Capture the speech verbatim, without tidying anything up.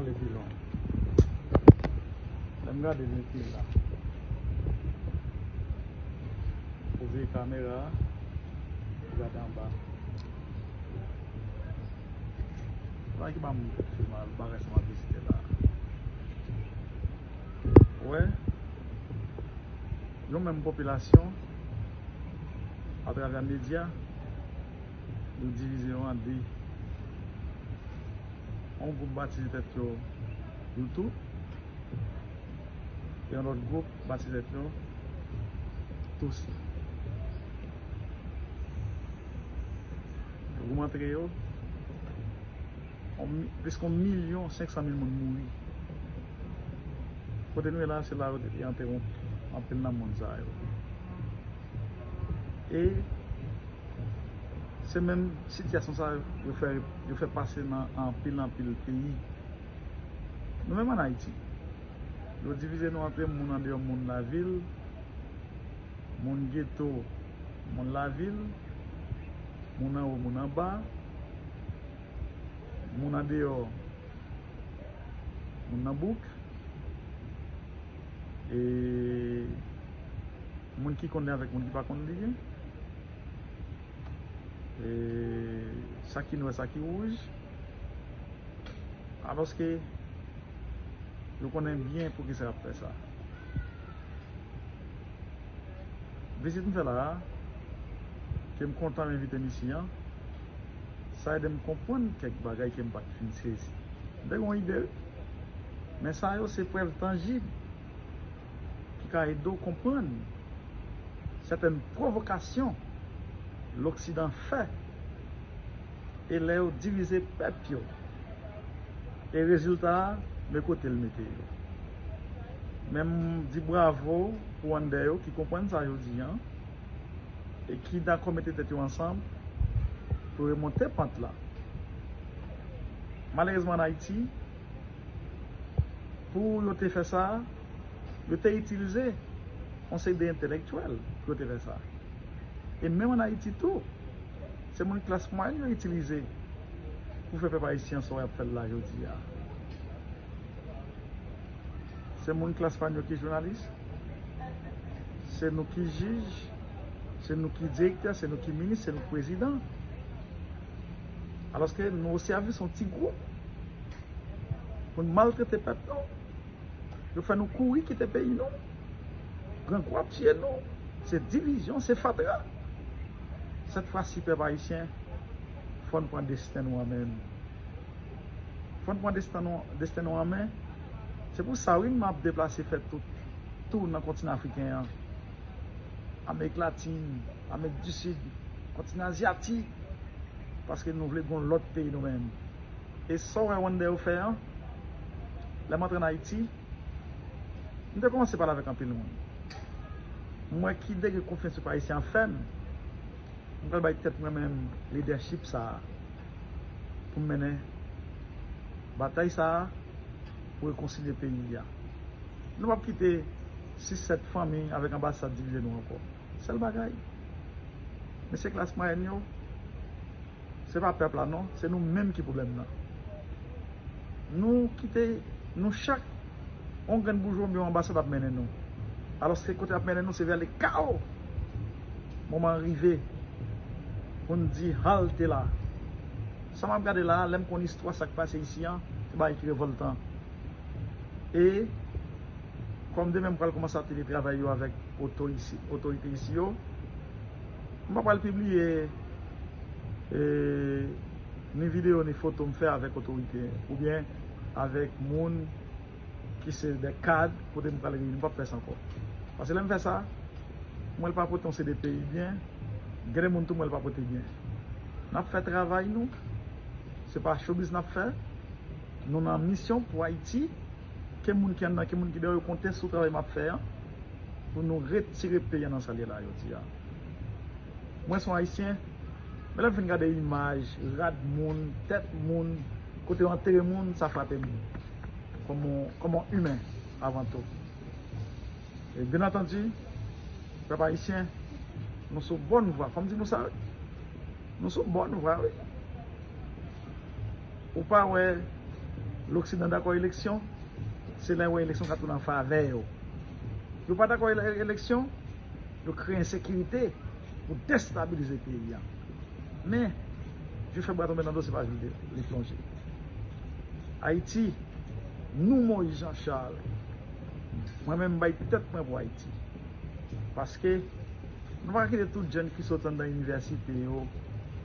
Epi lon. Lè m gade depi la. Ou veye kamera a, ou gade anba. Bagay ki ba m fè mal, bagay sa m ap vizite la. Ou wè, yon menm popilasyon, atravè medya, yo divize yo an de. Yon gwoup batize tèt yo Youtube, e yon lòt gwoup batize tèt yo Tousi. Yo goumen antre yo, on mi- plis ke yon milyon senk san mil moun mouri. Kote nou ye la, se la yo te antere anpil nan moun sa yo. E se menm sitiyasyon sa yo fè, yo fè pase nan anpil, anpil peyi. Nou menm ann Ayiti, yo divize nou antre moun andeyò, moun lavil, moun geto, moun lavil, moun anwo, moun anba, moun andeyò, moun nan bouk, e moun ki konn li avèk moun ki pa konn li, e sa ki nwè, sa ki wouj. Alòske yo konnen byen poukisa y ap fè sa. Vizit m fè la a, ke m kontan yo envite m isi an, sa ede m konprann kèk bagay ke m pa t fin sezi. M te gen yon ide, wi. Men sa yo se prèv tanjib ki ka ede w konprann sètèn pwovokasyon Loksidan fè, e lè yo divize pèp yo, e rezilta a, men kote l mete yo. Men m di bravo pou Wonder yo ki konprann sa yo di an, e ki dakò mete tèt yo ansanm pou remonte pant la. Malerezman, ann Ayiti, pou yo te fè sa, yo te itilize yon seri de entèlektyèl pou yo te fè sa. E menm ann Ayiti tou, se moun klas mwayèn yo itilize pou fè pèp ayisyen an sa w ap fè l la jodi a. Se moun klas pa n yo ki jounalis, se nou ki jij, se nou ki direktè, se nou ki minis, se nou ki prezidan. Alòske nou osèvis yon ti gwoup pou n maltrete pèp nou. Yo fè nou kouri kite peyi nou. Grangou ap tiye nou. Se divizyon, se fatra. Sèt fwa si, pèp ayisyen, fò n pran desten nou an men n. Fò n pran desten nou, desten nou an men. Se pou sa, wi, m ap deplase fè tout tou nan kontinan afriken an, Amerik Latin, Amerik di Sid, kontinan azyatik, paske nou vle gen yon lòt peyi nou menm. E sa w wè Wonder yo fè an, lè m antre ann Ayiti, m te kòmanse pale avèk anpil moun. M wè ki degre konfyans pèp ayisyen an fè m. M pral bay tèt mwen menm lidèchip sa a pou m mennen batay sa a pou rekonsilye peyi a. Nou p ap kite sis sèt fanmi avèk anbasad divize nou ankò. Sèl bagay, mesye klas mwayèn yo, se pa pèp la non, se nou menm ki pwoblèm nan. Nou kite, nou chak, yon grenn boujwa oubyen yon anbasad ap mennen nou. Alòske kote ap mennen nou, se vè le kawo. Moman an rive pou n di halte la. Sa m ap gade la a, lè m konn istwa sa k pase isi an, se bagay ki revòltan. E kòm demen m pral kòmanse ap teletravaye yo avèk oto isi, otorite isi yo, m pa pral pibliye e, ni videyo ni foto m fè avèk otorite oubyen avèk moun ki se de kad kote m pral reyini. M p ap fè sa ankò. Paske lè m fè sa, m wè l pa pote yon seri de peyi byen, gen de moun tou m wè l pa pote byen. N ap fè travay nou, se pa showbiz n ap fè. Nou nan misyon pou Ayiti, ke moun ki anndan, ke moun ki deyò, yo konte sou travay m ap fè an, pou nou retire peyi an nan sa l ye la jodi a. Mwen se yon Ayisyen, men lè m fin gade imaj, rad moun, tèt moun, kote yo antere moun, sa frape m kòm yon, kòm yon imen avan tou. E byen antandi, pèp ayisyen, nou sou bòn vwa. Fò m di nou sa, wi. Nou sou bòn vwa, wi. Ou pa wè, Loksidan dakò eleksyon, se lè yo wè eleksyon ka tounen an favè yo. Yo pa dakò ele- eleksyon, yo kreye ensekirite pou destabilize peyi a. Men, je fè bra tonbe nan do, se pa jwe leplonje. Ayiti, nou Moïse Jean Charles, mwen menm m bay tèt mwen pou Ayiti. Paske nou pa ka kite tout jèn ki sot anndan inivèsite yo,